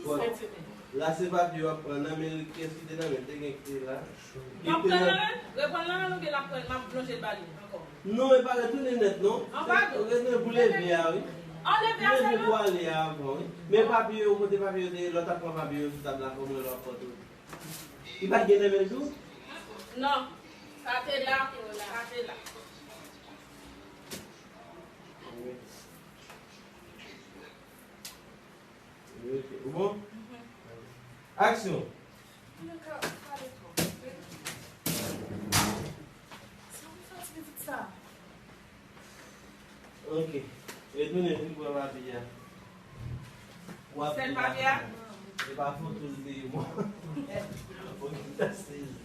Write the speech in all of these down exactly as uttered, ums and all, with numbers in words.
Bon, la se papye w ap pran nan men l, kiyès ki te nan men l? Te gen ki te la. M ap pran nan men l, reprann nan men l oubyen l ap pran, m ap plonje l ba li ankò. Non, e pa retounen nèt non. An, padon. Retounen pou leve a, wi. An, leve a sèlman? Leve pou ale a avan, wi. Men papye yo, kote papye yo te ye, lè w t ap pran papye yo sou tab la, kòman w ap pran tou? Li pa t gen nan men l tou? Non. Sa te la, sa te la. Wi. Wi, ok. Ou bon? Aksyon. Sa ou fè ti pitit sa? Ok. Retounen vin pran papye a. W ap sèl papye a? E pa foto l te ye mwen. Ok, ta sezi.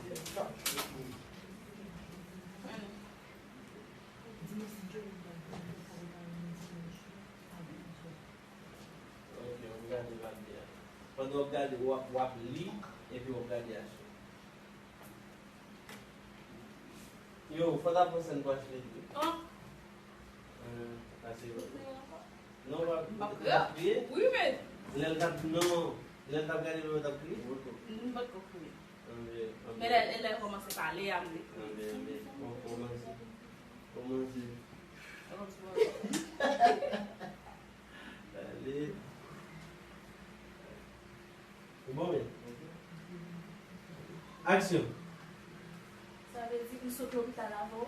Ok, w ap gade papye a. Pandan w ap gade, w ap, w ap li, epi w ap gade aksyon. Yo, fò ta pran sèn pou achte tou. An? Pase yo. Non, w ap, w ap kriye? Wi, men. Lè l t ap, non. Lè l t ap gade, w t ap kriye? M pa t ko kriye. Anben, anben. Men lè, lè l kòmanse pale a, m te kriye. Anben, anben. Bon, kòmanse. Kòmanse. Kòmanse. Ale. Ou bon, men? Aksyon. Sa vle di m sot lopital avè w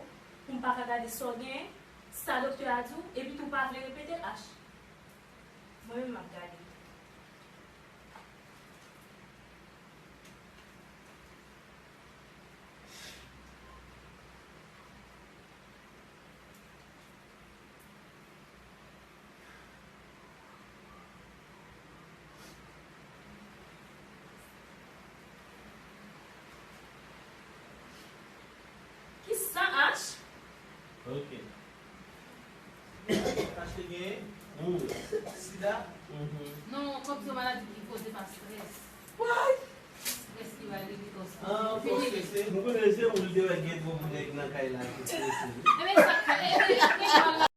pou m pa ka gade sa w genyen, sa doktè a di w, epi tou w pa vle repete l, H. Mwen menm m ap gade. Kisa, H? Ok. H te genyen? Hmm. Sida? Mhm. Non, kòm se maladi ki koze pa strès. Why? Strès ki bay li pito sa. Ah, ok, ok, se. Nou konnen se ou l te wè gen twòp nèg nan kay la ki strese. Ebyen, sa, e, e, e,